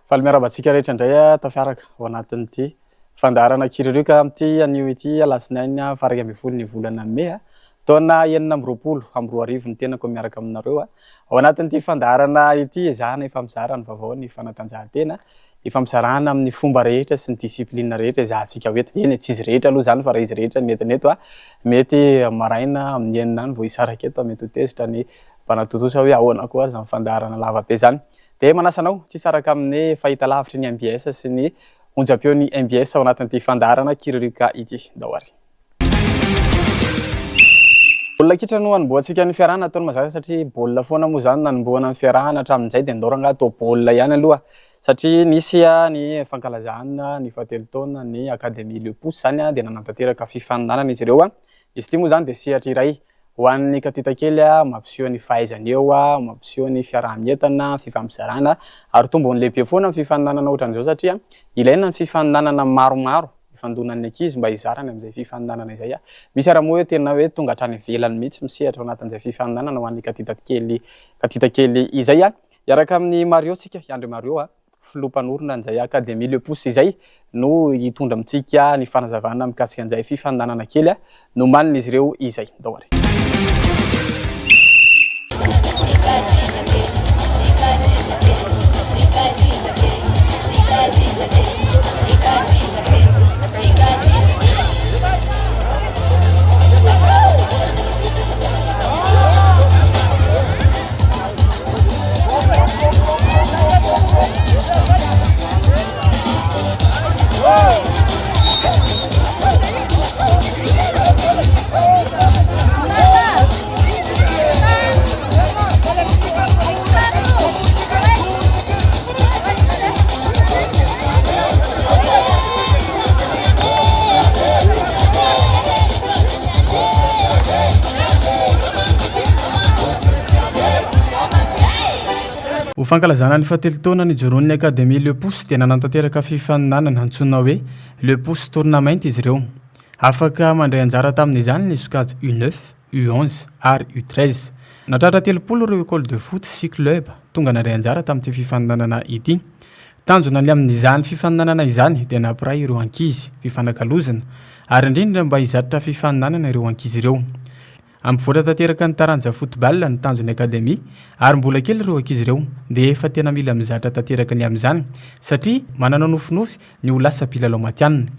Faly miarahaba antsika rehetra indray tafiaraka ao anatin'ity fandaharana kiririoka amin'ity anio ity alatsinainy faha 11 ny volana mey taona 2026 ny tenako miaraka aminareo ao anatin'ity fandaharana ity ezahana hifampizara ny vaovao ny fanatanjahantena hifampizarana amin'ny fomba rehetra sy ny discipline rehetra ezahantsika ho entina eny e tsy izy rehetra aloha izany fa raha izy rehetra no entina eto mety maraina amin'ny enina any vao hisaraka eto mety ho tezitra ny mpanatontosa hoe ahoana koa ary izany fandaharana lava be izany. Dia manasa anao tsy hisaraka amin'ny fahitalavitry ny mbs sy ny onjam-peon'ny mbs ao anatin'ity fandaharana Kiririoka ity. Ndao ary. Baolina kitra no hanombohantsika ny fiarahana ataony mazava satria baolina foana moa izany nanombohana ny fiarahana hatramin'izay dia ndao rangahy atao baolina ihany aloha satria nisy ny fankalazana ny fahatelo taona ny Académie Le Pouce izany dia nanatanteraka fifaninanana izy ireo. Izy ity moa izany dia sehatra iray Ho an'ny katita kely, mampiseho ny fahaizany eo, mampiseho ny fiaraha-mientana, fifampizarana ary tombony lehibe foana ny fifaninanana ohatran'izao satria ilaina ny fifaninanana maromaro ifandonan'ny ankizy mba hizarany amin'izay fifaninanana izay. Misy ary moa hoe tena hoe tonga hatrany ivelany mihitsy misehatra ao anatin'izay fifaninanana ho an'ny katita kely katita kely izay. Hiaraka amin'i Mario tsika, i Andry Mario. filoha mpanorina an'izay Académie Le Pouce izay no hitondra amintsika ny fanazavana mikasika an'izay fifaninanana kely nomanin'izy ireo izay. Ndao ary. Ho fankalazana ny fahatelo taona nijoroan'ny Académie Le Pouce dia nanatanteraka fifaninanana antsoina hoe Le Pouce Tournament izy ireo. Afaka mandray anjara tamin'izany ny sokajy U neuf, U onze ary U treize. Nahatratra 30 ireo école de foot sy club tonga nandray anjara tamin'ity fifaninanana ity. Tanjona ny amin'izany fifaninanana izany dia nampiray ireo ankizy, fifanakalozana, ary indrindra mba hizatra fifaninanana ireo ankizy ireo. Hampivoatra tanteraka ny taranja football ny tanjon'ny Akademia ary mbola kely ireo ankizy ireo dia efa tena mila mizatra tanteraka ny amin'izany satria manana nofinofy ny ho lasa mpilalao matihanina.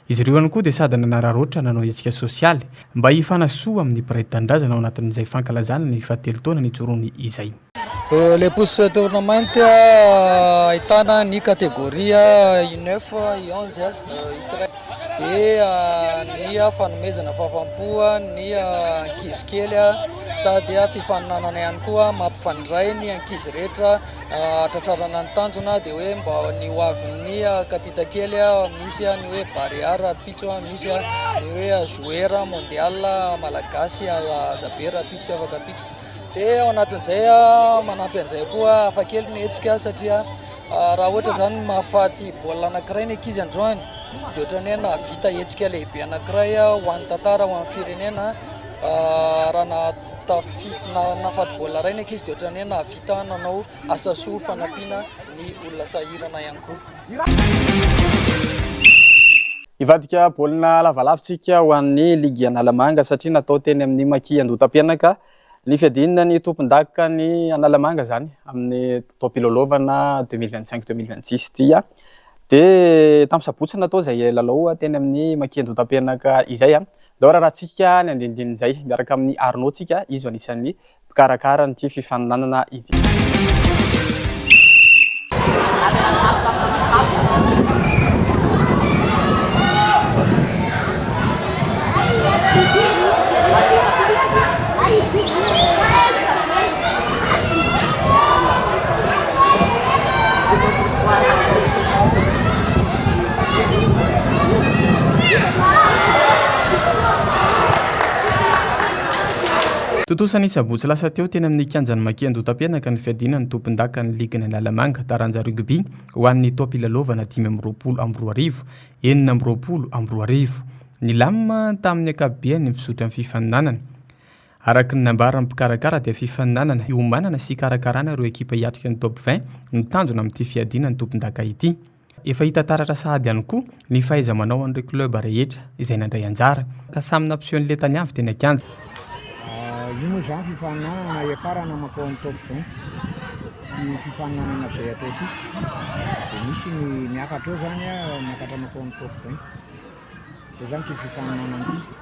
Izy ireo ihany koa dia sady nanararaotra nanao hetsika sosialy mba hifanasoa amin'ny mpiray tanindrazana ao anatin'izay fankalazana ny fahatelo taona nijoroany izay. Le pouce tournament ahitana ny catégorie U neuf, U onze, U treize dia ny fanomezana fahafaham-po ny ankizy kely sady fifaninanana ihany koa mampifandray ny ankizy rehetra hatratrarana ny tanjona dia hoe mba ny ho avin'ny katita kely misy ny hoe Barea rahampitso misy ny hoe joueur mondial malagasy aza be rahampitso sy afaka ampitso. Dia ao anatin'izay manampy an'izay koa hafa kely ny hetsika satria raha ohatra izany mahafaty baolina anankiray ny ankizy androany dia ohatran'ny hoe nahavita hetsika lehibe anankiray ho an'ny tantara, ho an'ny firenena. Raha nahatafita nahafaty baolina iray ny ankizy dia ohatran'ny hoe nahavita nanao asa soa fanampiana ny olona sahirana ihany koa. Hivadika baolina lavalava isika ho an'ny ligy Analamanga satria natao teny amin'ny Maki Andohatapenaka ny fiadiana ny tompondakan'ny Analamanga izany amin'ny taom-pilalaovana 2025 2026 ity. Dia tamin'ny sabotsy natao izay lalao teny amin'ny Maki Andohatapenaka izay. Ndao raharahantsika ny andinindin'izay miaraka amin'i Arnaud tsika, izy no anisan'ny mpikarakara an'ity fifaninanana ity. Tontosa ny sabotsy lasa teo teny amin'ny kianjan'i Maki Andohatapenaka ny fiadiana ny tompondakan'ny ligin'i Analamanga taranja rugby ho an'ny taom-pilalaovana 2025, 2026. Nilamina tamin'ny ankapobeny ny fizotran'ny fifaninanana. Araka ny nambaran'ny mpikarakara dia fifaninanana hiomanana sy hikarakarana ireo ekipa hiatrika ny Top 20 no tanjona amin'ity fiadiana ny tompondaka ity. Efa hita taratra sahady ihany koa ny fahaiza-manao an'ireo club rehetra izay nandray anjara ka samy nampiseho ny lentany avy teny an-kianja. Io moa izany fifaninanana hiakarana mankao amin'ny top 20 ity fifaninanana izay atao ity. Dia misy ny miakatra eo izany, miakatra mankao amin'ny top 20. Izay izany ity fifaninanana ity.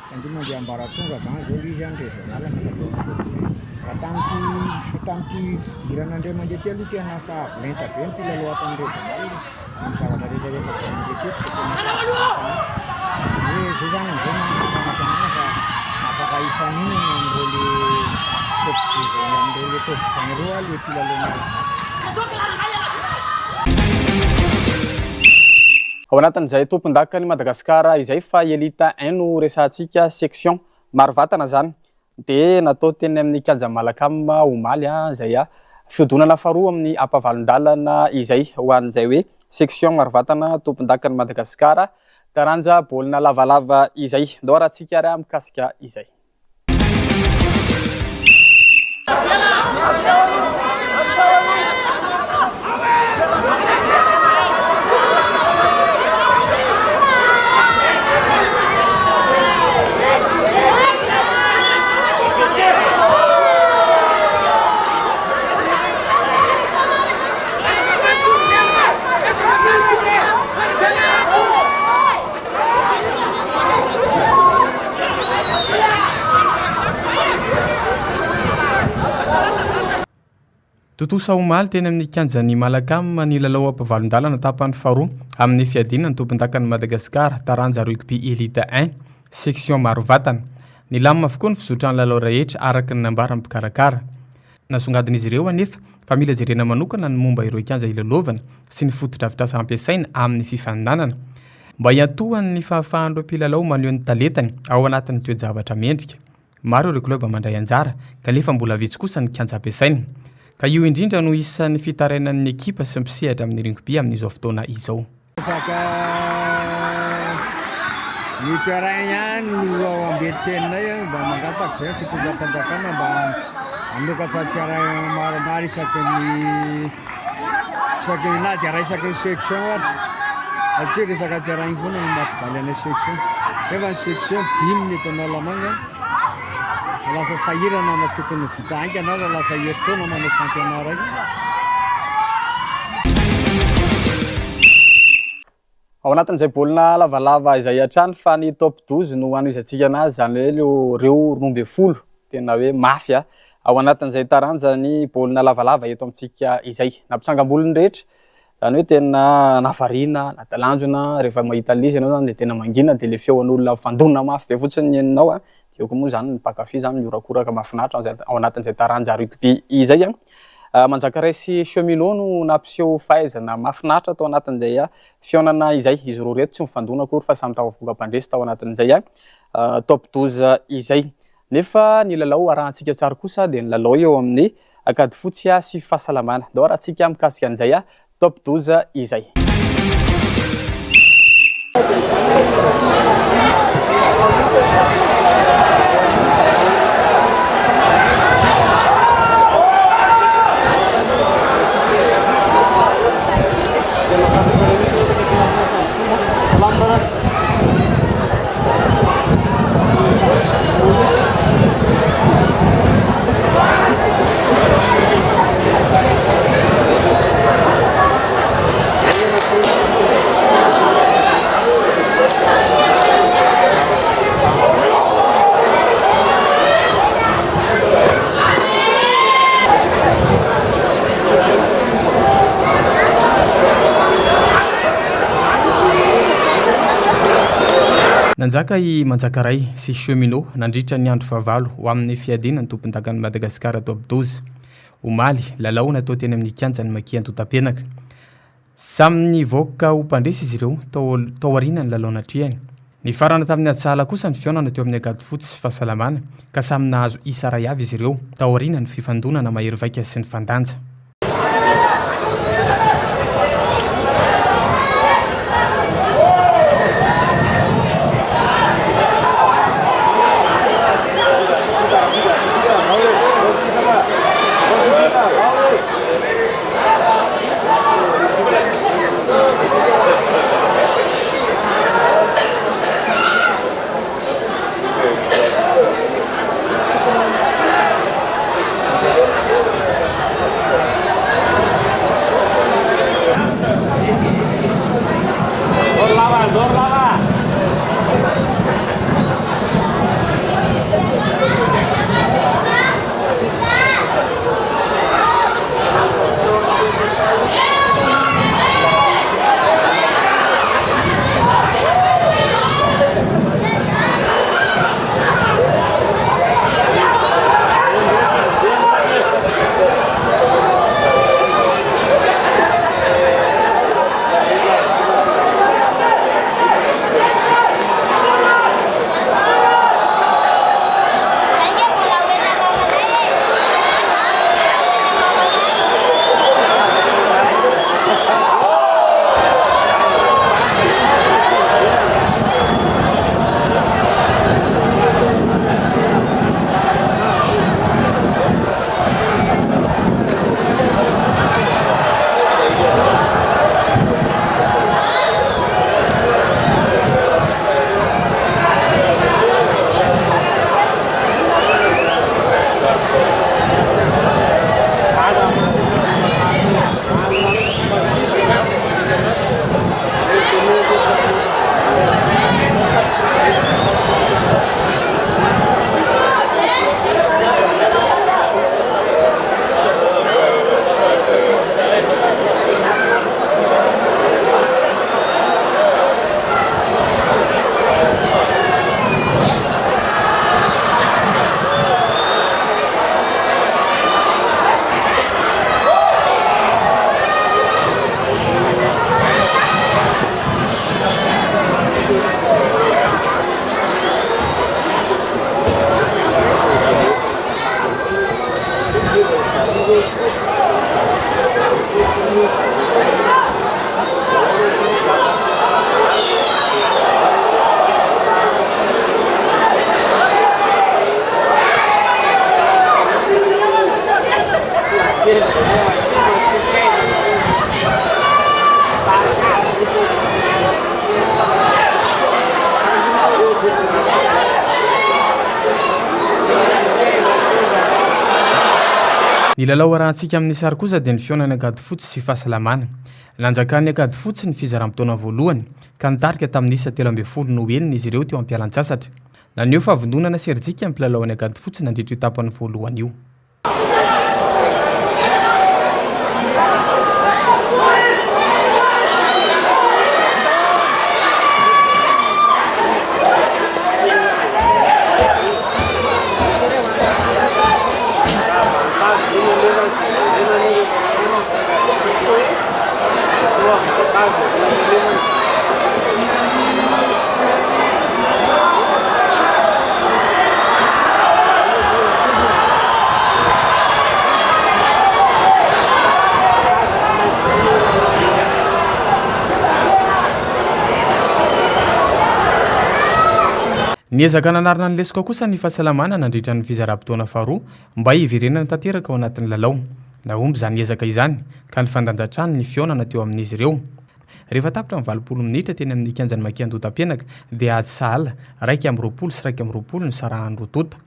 Saingy io mandeha ambaratonga izany izao ilay izy an, régional miakatra eo amin'ny top 20. Raha tamin'ity tamin'ity fidirana indray mandeha ity aloha tena efa avo lenta be ny mpilalao ato amin'ny régional amin'ny zavatra rehetra rehetra izay mandeha teto dia tena efa avo lenta mihitsy. Izany hoe izay izany amin'izao manana fanantenana fa afaka hifaninana amin'ireo le top 12 amin'ireo le top 20 ireo le mpilalao malagasy. Ao anatin'izay tompondakan'i Madagasikara izay fa Elite un no resahantsika, section Marovatana izany dia natao teny amin'ny kianjan'i Malacam omaly izay fihodinana faharoa amin'ny ampahavalon-dalana izay ho an'izay hoe section Marovatana tompondakan'i Madagasikara taranja baolina lavalava izay. Ndao arahantsika ary mikasika izay. Tontosa omaly teny amin'ny kianjan'ny Malacam ny lalao ampavalon-dalana tapany faharoa amin'ny fiadiana ny tompondakan'i Madagasikara, taranja rugby Elite 1, section Marovatana. Nilamina avokoa ny fizotran'ny lalao rehetra araka ny nambaran'ny mpikarakara. Nasongadin'izy ireo anefa fa mila jerena manokana ny momba ireo kianja hilalaovana sy ny fotodrafitrasa ampiasaina amin'ny fifaninanana mba hiantohany ny fahafahan'ireo mpilalao maneho ny talentany ao anatin'ny toe-javatra mendrika. Maro ireo klioba mandray anjara kanefa mbola vitsy kosa ny kianja ampiasaina. Ka io indrindra no isan'ny fitarainan'ny ekipa sy mpisehatra amin'ny rugby amin'izao fotoana izao. Resaka ny terrain ihany no ao ambetin-teninay mba mangataka izay ny fitondram-panjakana mba hanokatra terrain maromaro isaky ny isaky ny na dia iray isaky ny section ary satria resaka terrain foana no mampijaly anay section nefa ny section dimy ny eto Analamanga lasa sahirana na tokony ho vita haingana aza lasa herintaona manao championnat raika. Ao anatin'izay baolina lavalava izay hatrany fa ny top 12 no hanohizantsika anazy, izany hoe ireo 12 tena hoe mafy ao anatin'izay taranja ny baolina lavalava eto amintsika izay. Nampitsangam-bolo ny rehetra, izany hoe tena nahavariana, nahatalanjona, rehefa mahita an'ilay izy ianao izany dia tena mangina dia ilay feon'olona mifandona mafy be fotsiny ny henonao. Dia eo koa moa izany ny mpankafy izany mihorakoraka mahafinaritra ao anatin'izay taranja rugby izay. Manjakaray sy Cheminot no nampiseho fahaizana mahafinaritra tao anatin'izay fihaonana izay. Izy roa ireto tsy nifandona akory fa samy tafavoaka mpandresy tao anatin'izay top 12 izay. Nefa ny lalao arahantsika tsara kosa dia ny lalao eo amin'ny Ankadifotsy sy Fahasalamana. Ndao arahantsika mikasika an'izay top 12 izay. Nanjaka i Manjakaray sy Cheminot nandritra ny andro fahavalo ho amin'ny fiadiana ny tompondakan'i Madagasikara top 12. Omaly, lalao natao teny amin'ny kianjan'ny Maki Antotapenaka. Samy nivoaka ho mpandresy izy ireo tao taorian'ny lalao natrehany. Nifarana tamin'ny ady sahala kosa ny fihaonana teo amin'ny Ankadifotsy sy Fahasalamana ka samy nahazo isa iray avy izy ireo taorian'ny fifandonana mahery vaika sy nifandanja. Ny lalao arahantsika amin'ny sary kosa dia ny fihaonana Ankadifotsy sy Fahasalamana. Nanjakan'ny Ankadifotsy ny fizaram-potoana voalohany ka nitarika tamin'ny isa 13 no ho enina izy ireo teo am-pialan-tsasatra. Naneho fahavononana sy herijika ny mpilalaon'ny Ankadifotsy nandritra io tapany voalohany io. Niezaka nanarina ny lesoka kosa ny fahasalamana nandritra ny fizaram-potoana faharoa mba hiverenana tanteraka ao anatin'ny lalao. Nahomby izany ezaka izany ka nifandanja hatrany ny fihaonana teo amin'izy ireo. Rehefa tapitra ny 80 minitra teny amin'ny kianjan'i Maki Andohatapenaka dia ady sahala 21 sy 21 no sarahan'ny roa tonta.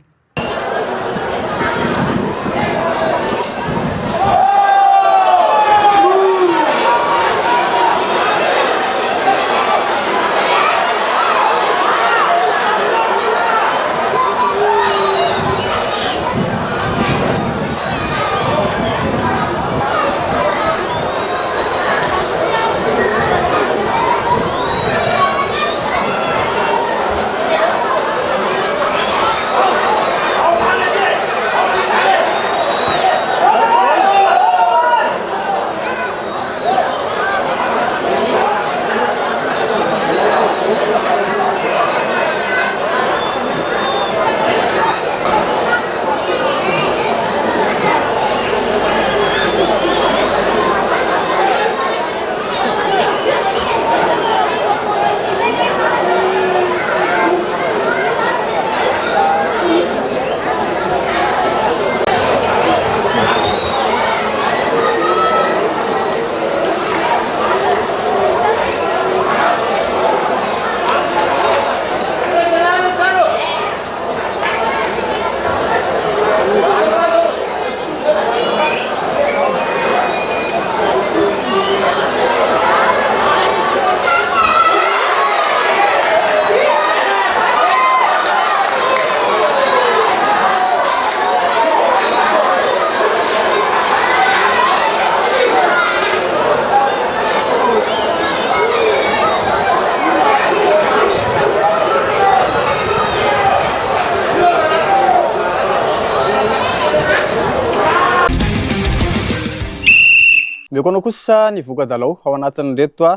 Omeko anao kosa ny voka-dalao ao anatin'ireto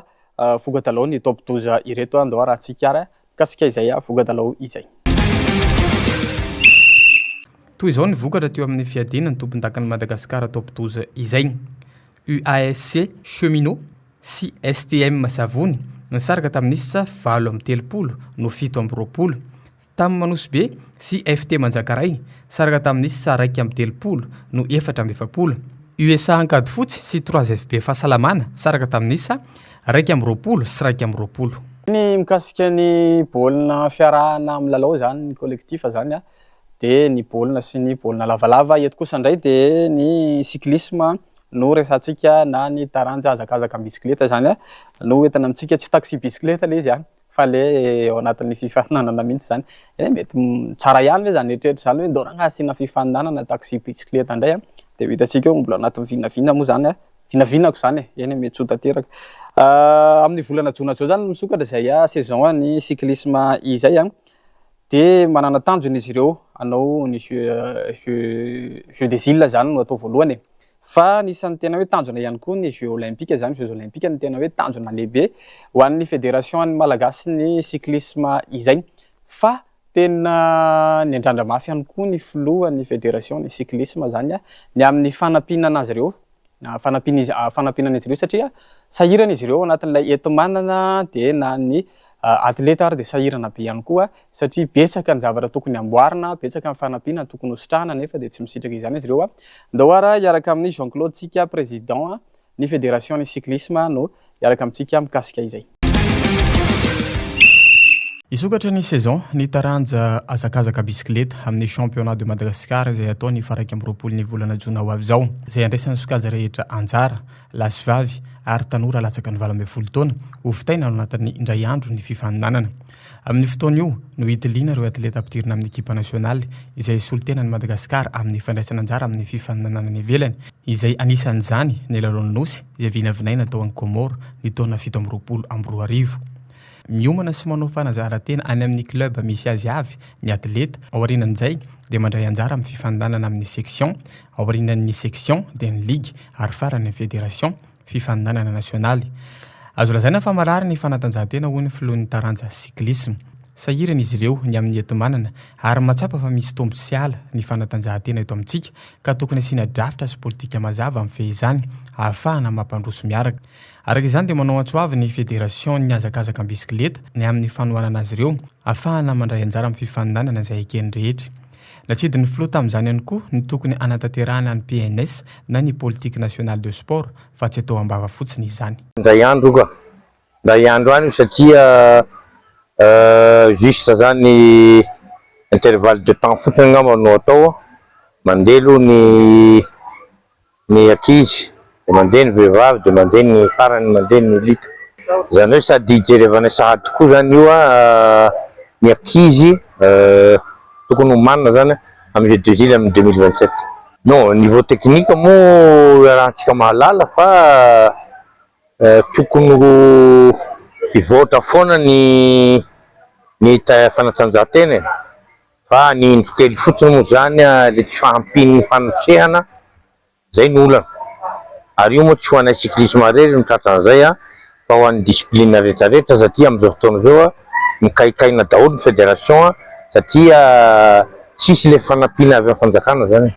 voka-dalao ny top 12 ireto. Andao arahantsika ary mikasika izay voka-dalao izay. Toy izao ny vokatra teo amin'ny fiadiana ny tompondakan'i Madagasikara top 12 izay. UASC Cheminot sy STM Savony nisaraka tamin'ny isa 38 no 27. Tam Manosibe sy FT Manjakaray nisaraka tamin'ny isa 31 no 44. USA Ankadifotsy sy 3FB Fahasalamana nisaraka tamin'ny isa 21 sy 21. Ny mikasika ny baolina fiarahana milalao izany, ny collectif izany dia ny baolina sy ny baolina lavalava. Eto kosa indray dia ny cyclisme no resahantsika na ny taranja hazakazaka am-bisikileta izany no entina amintsika. Tsy taxi bisikileta ilay izy fa ilay ao anatin'ny fifaninanana mihitsy izany. Eny mety tsara ihany ve izany eritreritra izany hoe ndao rangahy asiana fifaninanana taxi bisikileta indray dia ho hitantsika eo, mbola anatin'ny vinavina moa izany, vinavinako izany e, eny mety tsy ho tanteraka. Amin'ny volana jona izao izany no misokatra izay saison ny cyclisme izay. Dia manana tanjona izy ireo hanao ny jeux jeux jeux des îles zany no atao voalohany e. Fa anisan'ny tena hoe tanjona ihany koa ny jeux olympiques zany, jeux olympiques no tena hoe tanjona lehibe ho an'ny fédération an'ny malagasy ny cyclisme izay. Fa. Tena niandrandra mafy ihany koa ny filohan'ny fédération ny cyclisme izany ny amin'ny fanampiana anazy ireo, fanampiana izy fanampiana an'izy ireo satria sahirana izy ireo ao anatin'ilay enti-manana dia na ny atleta ary dia sahirana be ihany koa satria betsaka ny zavatra tokony hamboarina, betsaka ny fanampiana tokony ho sitrahana nefa dia tsy misitraka izany izy ireo. Ndao ary hiaraka amin'i Jean Claude tsika président ny fédération ny cyclisme no hiaraka amintsika mikasika izay. Hisokatra ny saison ny taranja hazakazaka bisikileta amin'ny championnat de Madagascar izay hatao ny faha 21 ny volana jona ho avy izao, izay handraisan'ny sokajy rehetra anjara, lahy sy vavy ary tanora latsaka ny 18 taona, ho vitaina ao anatin'ny indray andro ny fifaninanana. Amin'io fotoana io no hitiliana ireo atleta ampidirina amin'ny ekipa nasionaly izay hisolo tena an'i Madagasikara amin'ny fandraisana anjara amin'ny fifaninanana any ivelany, izay anisan'izany ny Lalaon'ny Nosy izay vinavinaina atao any Comores ny taona 2027. Miomana sy manao fanazaran-tena any amin'ny club misy azy avy ny atleta, aorianan'izay dia mandray anjara amin'ny fifaninanana amin'ny section, aorianan'ny section dia ny ligue ary farany ny fédération. fifaninanana nasionaly. Azo lazaina fa marary ny fanatanjahantena hoy ny filohan'ny taranja cyclisme. Sahirana izy ireo ny amin'ny enti-manana ary mahatsapa fa misy tombo sy ala ny fanatanjahantena eto amintsika ka tokony asiana drafitra sy politika mazava mifehy izany ahafahana mampandroso miaraka. Araka izany dia manao antso avo ny federasion'ny hazakazaka am-bisikileta ny amin'ny fanohanana azy ireo ahafahana mandray anjara amin'ny fifaninanana izay eken'ny rehetra. Natsidin'ny filoha tamin'izany ihany koa ny tokony hanatanterahana ny PNS na ny Politique Nationale de Sport fa tsy atao am-bava fotsiny izany. Indray andro io ka! Indray andro any io satria juste zany intervalle de temps fotsiny angamba no atao, mandeha aloha ny ny ankizy dia mandeha ny vehivavy dia mandeha ny farany mandeha ny elite. Izany hoe sady hijerevanay sahady koa izany io ny ankizy tokony homanina izany amin'ny jeux des îles amin'ny 2027. Non, niveau technique moa iarahantsika mahalala fa tokony ho hivoatra foana ny ny fanatanjahantena e. Fa ny indro kely fotsiny moa zany le tsy fahampian'ny fanosehana zay no olana. Ary io moa tsy ho anay cyclisme irery no tratran'izay fa ho an'ny discipline rehetra rehetra satria amin'izao fotoana izao mikaikaina daholo ny fédération satria tsisy le fanampiana avy amin'ny fanjakana zany.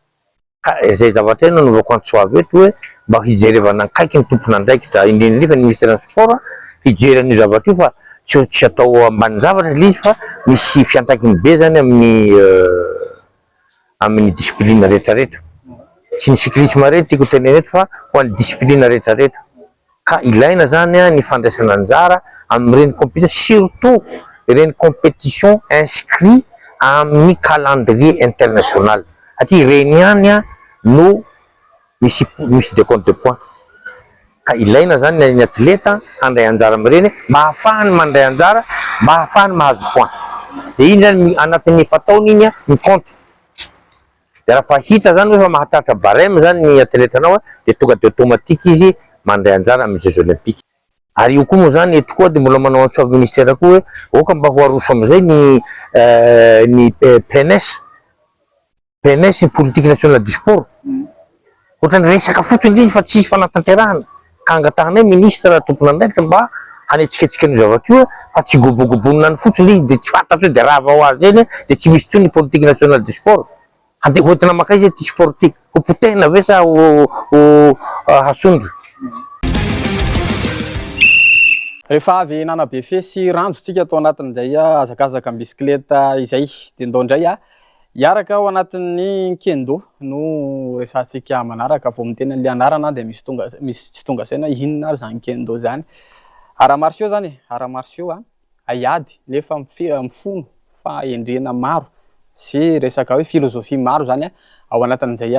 Ka izay zavatra izay no anaovako antso avo eto hoe mba hijerevana akaiky ny tompon'andraikitra, indrindra indrindra ny ministeran'ny sport hijery an'io zavatra io fa tsy tsy atao ambanin-javatra ilay izy fa misy fiantraikany be zany amin'ny amin'ny discipline rehetra rehetra. Tsy ny cyclisme irery tiako tenenina eto fa ho an'ny discipline rehetra rehetra. Ka ilaina zany ny fandraisana anjara amin'ireny compétition surtout ireny compétition inscrit amin'ny calendrier international satria ireny ihany no misy misy decompte de points. Ka ilaina zany ny atleta handray anjara amin'ireny mba hahafahany mandray anjara, mba hahafahany mahazo points. Dia iny zany anatin'ny efa-taona iny mi-compte. Dia raha fa hita zany hoe efa mahatratra barème zany ny atletanao dia tonga dia automatique izy mandray anjara amin'ny jeux olympiques. Ary io koa moa zany eto koa dia mbola manao antso avy ministère koa hoe aoka mba ho aroso amin'izay ny ny PNS, PNS ny politique nationale du sport. Ohatran'ny resaka fotsiny ilay izy fa tsisy fanatanterahana. Ka angatahanay ministre tompon'andraikitra mba hanetsiketsika an'io zavatra io fa tsy gobogobonina any fotsiny ilay izy dia tsy fantatra hoe dia rava ho azy eny dia tsy misy intsony ny politique nationale du sport. Handeha hoentina mankaiza ity sport ity? Ho potehina ve sa ho hasondro? Rehefa avy nanabe fe sy ranjo tsika tao anatin'izay hazakazaka am-bisikileta izay dia ndao indray Hiaraka ao anatin'ny kendo no resahantsika manaraka. Vao miteny an'ilay anarana aho dia misy tonga misy tsy tonga saina hoe inona ary izany kendo izany. Arts martiaux izany e, arts martiaux a, haiady nefa mifono fahendrena maro sy resaka hoe philosophie maro izany ao anatin'izay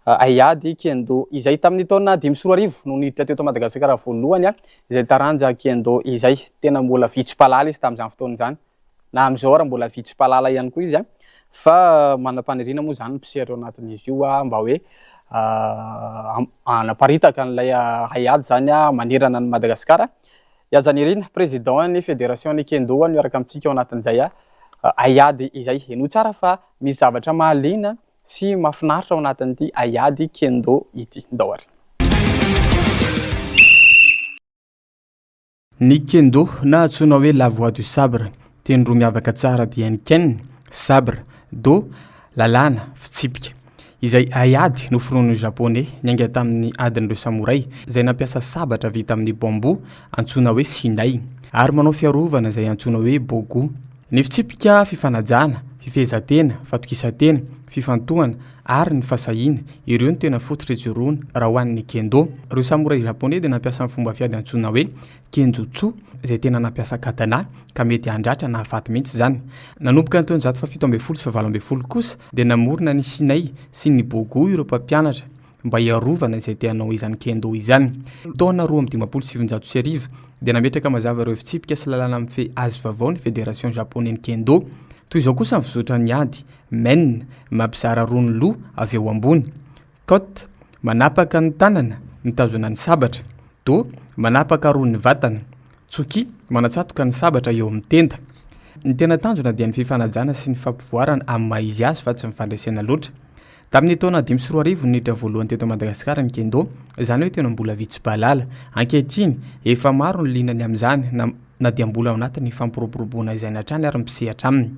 haiady kendo izay. Tamin'ny taona 2005 no niditra teto Madagasikara voalohany izay taranja kendo izay. Tena mbola vitsy mpahalala izy tamin'izany fotoana izany. Na amin'izao ary mbola vitsy mpahalala ihany koa izy fa manam-paniriana moa izany ny mpisehatra ao anatin'izy io mba hoe hanaparitaka an'ilay haiady izany manerana an'i Madagasikara. I Hajanirina, président ny fédération ny kendo no miaraka amintsika ao anatin'izay haiady izay. Henoy tsara fa misy zavatra mahaliana sy mahafinaritra ao anatin'ity haiady kendo ity. Ndao ary. Ny Kendo na antsoina hoe la voie du sabre, teny roa miavaka tsara dia ny Ken Sabre, Do, lalàna, fitsipika. Izay haiady noforonin'ny Japoney niainga tamin'ny adin'ireo samoray izay nampiasa sabatra vita amin'ny bambou antsoina hoe shinai ary manao fiarovana izay antsoina hoe bogu. Ny fitsipika fifanajana, fifehezan-tena, fatokisan-tena, fifantohana ary ny fahasahiana, ireo no tena fototra ijoroana raha ho an'ny kendo. Ireo samoray japoney dia nampiasa ny fomba fiady antsoina hoe Kenjutsu, izay tena nampiasa katana, ka mety handratra na hahafaty mihitsy izany. Nanomboka ny taonjato faha-17 sy faha-18 kosa, dia namorona ny shinai sy ny bogu ireo mpampianatra mba hiarovana izay te hanao izany kendo izany. Taona 1952, dia nametraka mazava ireo fitsipika sy lalàna mifehy azy vaovao ny Federation Japoney-n'ny Kendo. Toy izao kosa ny fizotran'ny ady, Men, mampizara roa ny loha avy eo ambony. Tot, manapaka ny tanana, mitazona ny sabatra. Do, manapaka roa ny vatana. Tsoki, manatsatoka ny sabatra eo amin'ny tenda. Ny tena tanjona dia ny fifanajana sy ny fampivoarana amin'ny maha izy azy fa tsy ny fandresena loatra. Tamin'ny taona 2005 no niditra voalohany teto Madagasikara ny Kendo, izany hoe tena mbola vitsy mpahalala. Ankehitriny, efa maro ny liana ny amin'izany na na dia mbola ao anatin'ny fampiroboroboana izany hatrany ary ny mpisehatra aminy.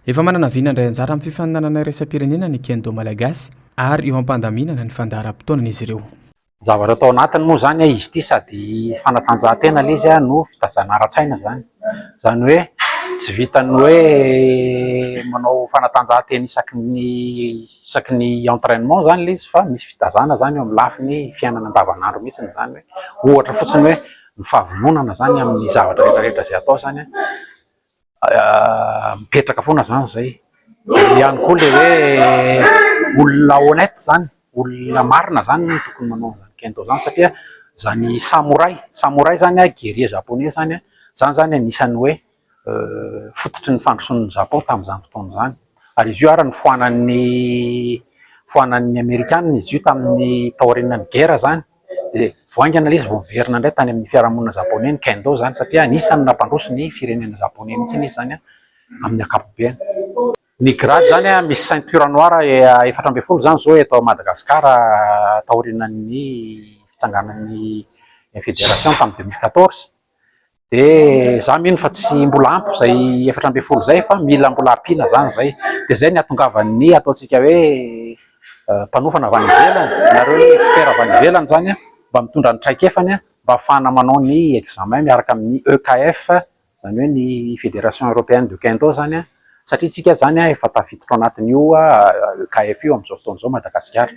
Efa manana vina handray anjara amin'ny fifaninanana iraisam-pirenena ny Kendo Malagasy ary eo am-pandaminana ny fandaharam-potoanana izy ireo. Ny zavatra atao anatiny moa izany izy ity sady fanatanjahantena ilay izy no fitaizana ara-tsaina izany. Izany hoe tsy vitan'ny hoe manao fanatanjahantena isaky ny isaky ny entrainement izany ilay izy fa misy fitaizana izany eo amin'ny lafiny fiainana andavanandro mihitsy izany hoe ohatra fotsiny hoe ny fahavononana izany amin'ny zavatra rehetra rehetra izay atao izany an. mipetraka foana zany zay, eo ihany koa le hoe olona honnête zany, olona marina zany no tokony manao an'izany kendo zany satria zany samouraï, samouraï zany an guerrier japonais zany an, zany zany anisan'ny hoe fototry ny fandrosoan'ny Japon tamin'izany fotoana izany, ary izy io ary nofoanan'ny foanan'ny amerikana izy io tamin'ny taorian'ny guerre zany. Dia vao haingana ilay izy vao niverina indray tany amin'ny fiarahamonina japoney ny kendo izany satria anisan'ny nampandroso ny firenena japoney mihitsy izy izany amin'ny ankapobeny. Ny grade izany misy ceinture noire 14 izany izao eto Madagasikara taorianan'ny fitsanganan'ny fédération tamin'ny 2014. Dia za mino fa tsy mbola ampy izay 14 izay fa mila mbola ampiana izany izay. Dia izay ny hahatongavan'ny ataontsika hoe mpanofana avy any ivelany, nareo hoe expert avy any ivelany izany an, mba mitondra ny traikefany mba hahafahana manao ny examen miaraka amin'ny EKF, izany hoe ny Fédération Européenne de Kendo izany an, satria isika izany efa tafiditra ao anatin'io EKF io amin'izao fotoana izao Madagasikara.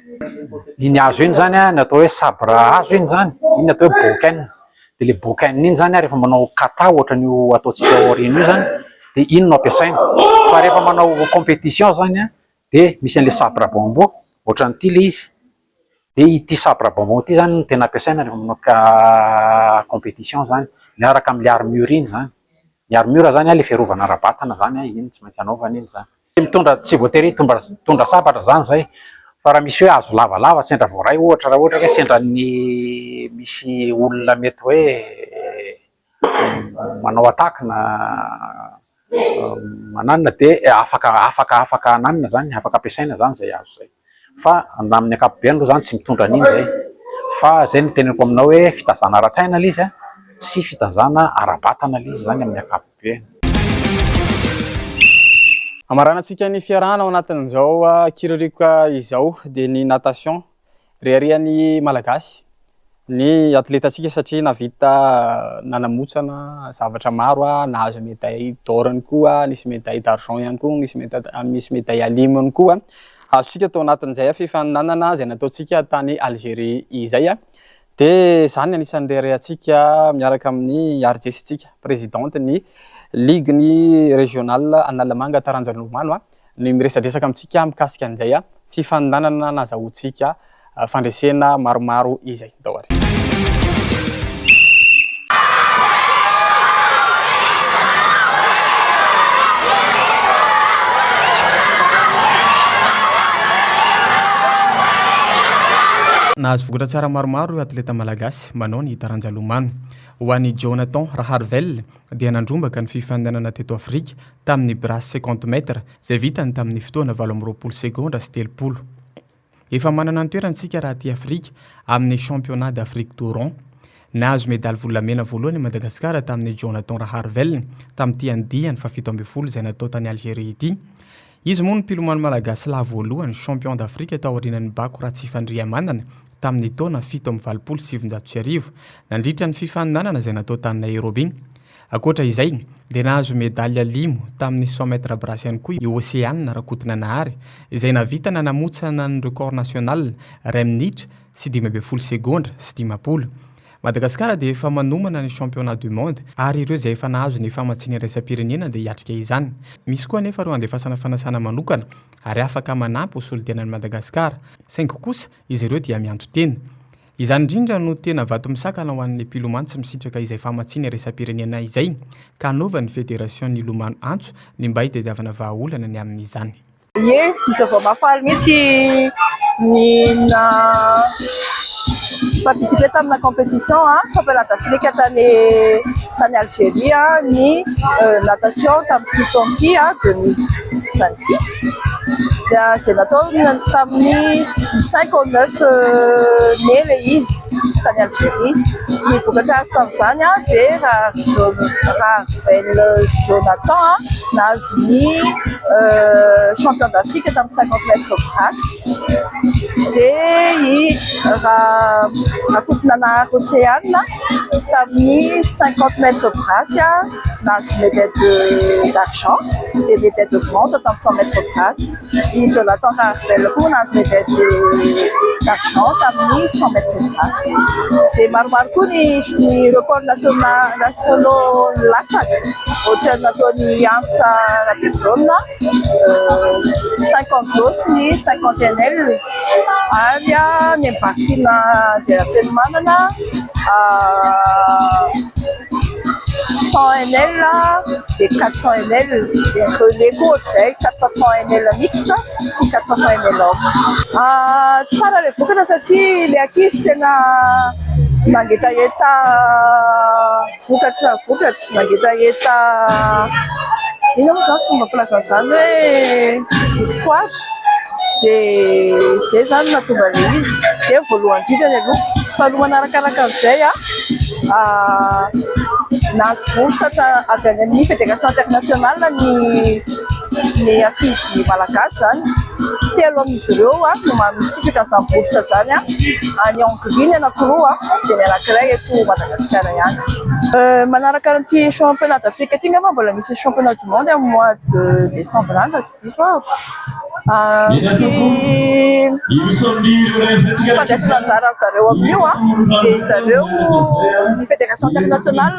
Iny hazo iny izany an, ny atao hoe sabre hazo iny izany, iny ny atao hoe boken. Dia ilay boken iny izany rehefa manao kata ohatran'io ataontsika ao aoriana io izany dia iny no ampiasaina. Fa rehefa manao compétition izany an, dia misy an'ilay sabre bambou ohatran'ity ilay izy. Dia ity sabre bambou ity izany no tena ampiasaina rehefa manao compétition izany, miaraka amin'ilay armure iny izany. Ny armure izany an, ilay fiarovana ara-batana izany an, iny tsy maintsy anaovana iny izany. Tsy mitondra, tsy voatery hitondra hitondra sabatra zany zay, fa raha misy hoe hazo lavalava sendra voaray ohatra raha ohatra hoe sendra ny misy olona mety hoe manao attaque na mananona de afaka afaka afaka ananona zany, afaka ampiasaina zany zay hazo zay. Fa na amin'ny ankapobeny aloha zany tsy mitondra an'iny zay, fa zay no teneniko aminao hoe fitazana ara-tsaina ilay izy an, sy fitazana ara-batana ilay izy zany amin'ny ankapobeny. Hamaranantsika ny fiarahana ao anatin'izao kiririoka izao dia ny natation. Reharehan'ny Malagasy ny atletantsika satria nahavita nanamotsana zavatra maro, nahazo médaille d'or ihany koa, nisy médaille d'argent ihany koa, nisy médaille nisy médaille alimo ihany koa. Azontsika tao anatin'izay fifaninanana izay nataontsika tany Algérie izay. Dia izany anisan'ny reharehantsika miaraka amin'ny Arjesitsika, présidente ny ligue ny régional Analamanga taranja lomano ny miresadresaka amintsika mikasika an'izay fifaninanana nazahoantsika fandresena maromaro izay. Ndao ary. Nahazo vokatra tsara maromaro ireo atleta malagasy manao ny taranja lomano. Ho an'i Jonathan Raharvel dia nandrombaka ny fifaninanana teto Afrika tamin'ny brasse 50 mètres izay vitany tamin'ny fotoana 28 segondra sy 30. Efa manana ny toerany isika raha aty Afrika amin'ny championnat d'Afrique Touron. Nahazo medaly volamena voalohany i Madagasikara tamin'i Jonathan Raharvel tamin'ity andiany faha-17 izay natao tany Algerie ity. Izy moa no mpilomano malagasy lahy voalohany champion d'Afrique taorianan'i Bako Ratsifandrihamanana tamin'ny taona 1987 nandritra ny fifaninanana izay natao tany Nairobi. Ankoatra izay, dia nahazo medaly alimo tamin'ny 100 mètres brasse ihany koa i Océane Rakotonanahary, izay nahavita nanamotsana ny record national, iray minitra sy 15 segondra sy 50. Madagasikara dia efa manomana ny championnat du monde ary ireo izay efa nahazo ny famatsiana iraisam-pirenena dia hiatrika izany. Misy koa anefa ireo andefasana fanasana manokana ary afaka manampy ho solontenan'i Madagasikara, saingy kosa izy ireo dia mianto-tena. Izany indrindra no tena vato misakana ho an'ny mpilomano tsy misitraka izay famatsiana iraisam-pirenena izay ka anaovan'ny federasion'ny lomano antso ny mba hitadiavana vahaolana ny amin'izany. Ie, izao vao mahafaly mihitsy ny na participer tamina compétition championnat d'Afrique tany tany Algérie ny natation tamin'ity taona ity 2026 dia izay natao tamin'ny du 5 au 9 mai ilay izy tany Algérie. Ny vokatra azo tamin'izany dia Raharvel Jonathan nahazo ny champion d'Afrique tamin'ny 50 mètres brasse dia i Rakotonanahary Océane tamin'ny 50 mètres brasse nahazo médaille d'argent dia médaille de bronze tamin'ny 100 mètres brasse. I Jonathan Raharvel koa nahazo médaille d'argent tamin'ny 100 mètres brasse. Dia maromaro koa ny ny record national nationaux latsaka ohatran'ny nataon'i Antsa Rabejaona 52 sy ny 50 NL ary ny Mbartiana Andrianampoinimanana 100 NL dia 400 NL dia ny relais koa ohatr'izay 4 fois 100 NL mixte sy 4 fois 100 NL homme. Tsara ilay vokatra satria ilay ankizy tena mangetaheta vokatra vokatra, mangetaheta inona moa izany fomba filazana izany hoe victoire dia izay izany no nahatonga an'ilay izy, izay no voalohany indrindrany aloha. Faharoa manarakaraka an'izay nahazo bourse avy any amin'ny fédération internationale ny ny ankizy malagasy izany. Telo amin'izy ireo no misitraka an'izany bourse izany, any Hongrie ny anankiroa dia ny anankiray eto Madagasikara ihany. Manaraka an'ity championnat d'Afrique ity angamba mbola misy championnat du monde amin'ny mois de décembre any raha tsy diso aho. Ny fandraisana anjaran'ny zareo amin'io dia zareo ny fédération internationale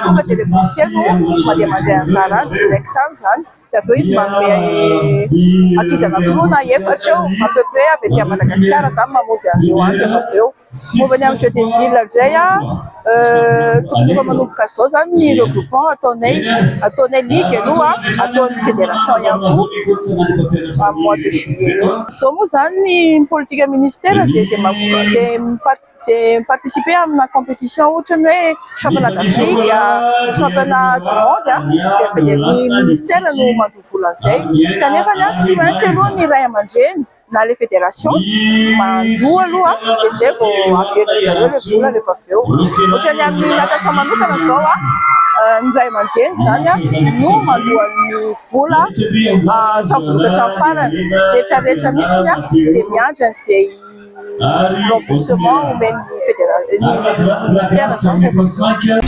tonga dia ilay boursier no mandeha mandray anjara any direct any izany. Dia avy eo izy manome ankizy anankiroa na efatra eo à peu près avy aty Madagasikara izany mamonjy an'ireo any rehefa avy eo. Momba ny amin'ny jeux des îles indray tokony efa manomboka izao izany ny regroupement ataonay, ataonay ligue aloha, ataon'ny fédération ihany koa amin'ny mois de juillet eo. Izao moa izany ny politique ministère dia izay izay mi-participer amina compétition ohatra ny hoe championnat d'Afrique, championnat du monde dia avy any amin'ny ministère no mandoa vola an'izay. Kanefa tsy maintsy aloha ny ray aman-dreny na ilay fédération mandoa aloha dia izay vao averin-dry zareo ilay vola rehefa avy eo. Ohatra ny amin'ny natation manokana izao ny ray aman-dreny izany no mandoa ny vola hatramin'ny voalohany ka hatramin'ny farany, rehetra rehetra mihitsy dia miandry an'izay remboursement omen'ny fédération ny ministère izany rehefa avy eo.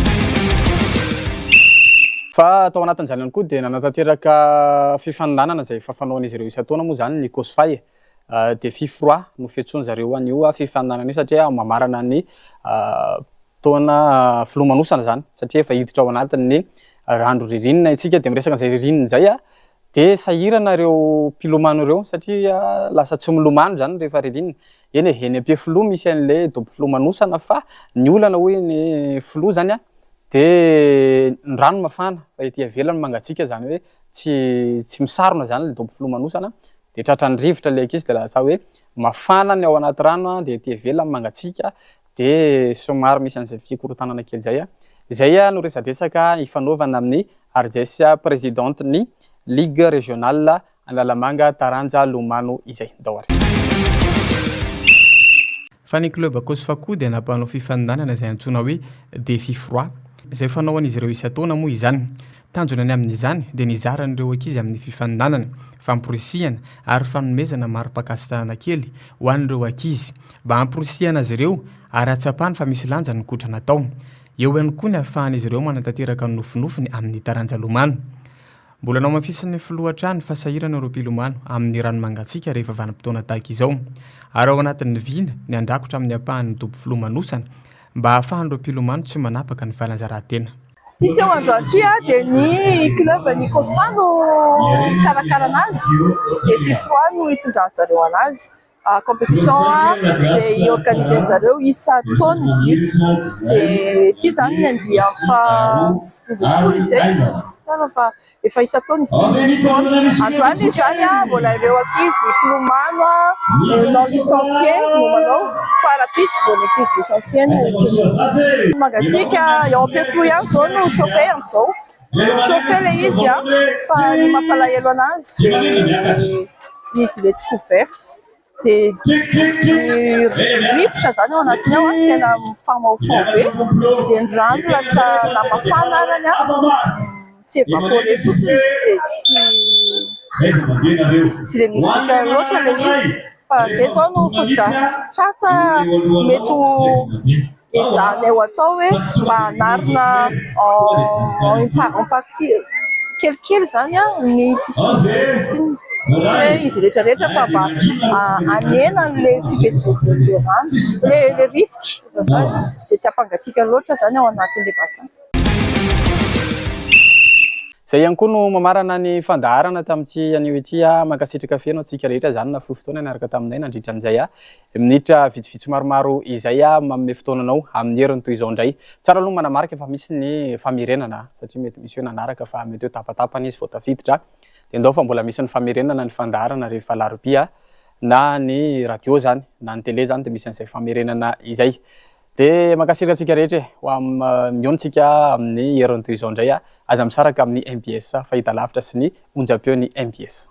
Fa tao anatin'izany ihany koa dia nanatanteraka fifaninanana izay efa fanaon'izy ireo isan-taona moa izany ny Cosfay. Dia Fifroa no fiantsoan-dry zareo an'io fifaninanana io satria mamarana ny taona filomanosana izany satria efa hiditra ao anatin'ny rano ririnina isika dia miresaka an'izay ririnina izay dia sahirana ireo mpilomano ireo satria lasa tsy milomano izany rehefa ririnina. Eny e, eny Ampefiloha misy an'ilay dobo filomanosana fa ny olana hoy ny filoha izany dia ny rano mafana fa ety ivelany mangatsiaka izany hoe tsy tsy misarona izany ilay dobo filomanosana dia tratran'ny rivotra ilay ankizy dia lasa hoe mafana ny ao anaty rano dia ety ivelany mangatsiaka dia somary misy an'izay fikorontanana kely izay. Izay no resadresaka ifanaovana amin'ny Arjes présidente ny ligue régionale Analamanga taranja lomano izay. Ndao ary. Fa ny club Cosfa koa dia nampanao fifaninanana izay antsoina hoe Défi froid, izay fanaon'izy ireo isan-taona moa izany. Tanjona ny amin'izany dia ny hizaran'ireo ankizy amin'ny fifaninanana, famporisihana ary fanomezana mari-pankasitrahana kely ho an'ireo ankizy mba hamporisihana azy ireo ary hahatsapany fa misy lanjany ny kotrana atao. Eo ihany koa ny hahafahan'izy ireo manatanteraka ny nofinofiny amin'ny taranja lomano. Mbola nohamafisin'ny filoha hatrany fa sahirana ireo mpilomano amin'ny rano mangatsiaka rehefa vanim-potoana tahaka izao. Ary ao anatin'ny vina ny handrakotra amin'ny ampahany ny dobo filomanosana mba hahafahan'ireo mpilomano tsy manapaka ny fanazarantena. Ity seho androany ity dia ny club ny Cosfa no mikarakara anazy dia Fifoha no hitondran'ny zareo anazy. Compétition izay organiser-n'ny zareo isan-taona izy io. Dia ity izany ny andiany faha-12 izay tsy tadidiko tsara fa efa isan-taona izy ity misy foana. Androany izy izany mbola ireo ankizy mpilomano non licencié no manao fa rahampitso vao ny ankizy licencié no tonga. Mangatsiaka eo Ampefiloha ihany izao no chauffé amin'izao. Chauffé ilay izy fa ny mampalahelo anazy dia izy ilay tsy couverte dia ny rivotra izany ao anatiny ao tena mifamahofaho be dia ny rano lasa na mafana arany s'évaporer fotsiny dia tsy tsy dia misy dikany loatra ilay izy fa izay izao no fotodrafitrasa mety ho ezahanay ho atao hoe mba hanarina en partie kelikely izany ny piscine, piscine tsy hoe izy rehetra rehetra fa mba hanena an'ilay fivezivezen'ilay rano, ilay rivotra azafady, izay tsy hampangatsiaka loatra izany ao anatin'ilay bassin. Izay ihany koa no mamarana ny fandaharana tamin'ity anio ity. Mankasitraka feno antsika rehetra izany nafoy fotoana niaraka taminay nandritra an'izay minitra vitsivitsy maromaro izay manome fotoana anao amin'ny heriny toy izao indray. Tsara aloha ny manamarika fa misy ny famerenana satria mety misy hoe nanaraka fa mety hoe tapatapany izy vao tafiditra. Dia ndao fa mbola misy ny famerenana ny fandaharana rehefa alarobia na ny radio izany na ny télé izany dia misy an'izay famerenana izay. Dia mankasitraka antsika rehetra e! Ho am mihaona tsika amin'ny heriny toy izao indray. Aza misaraka amin'ny mbs fahitalavitra sy ny onjam-peon'ny mbs.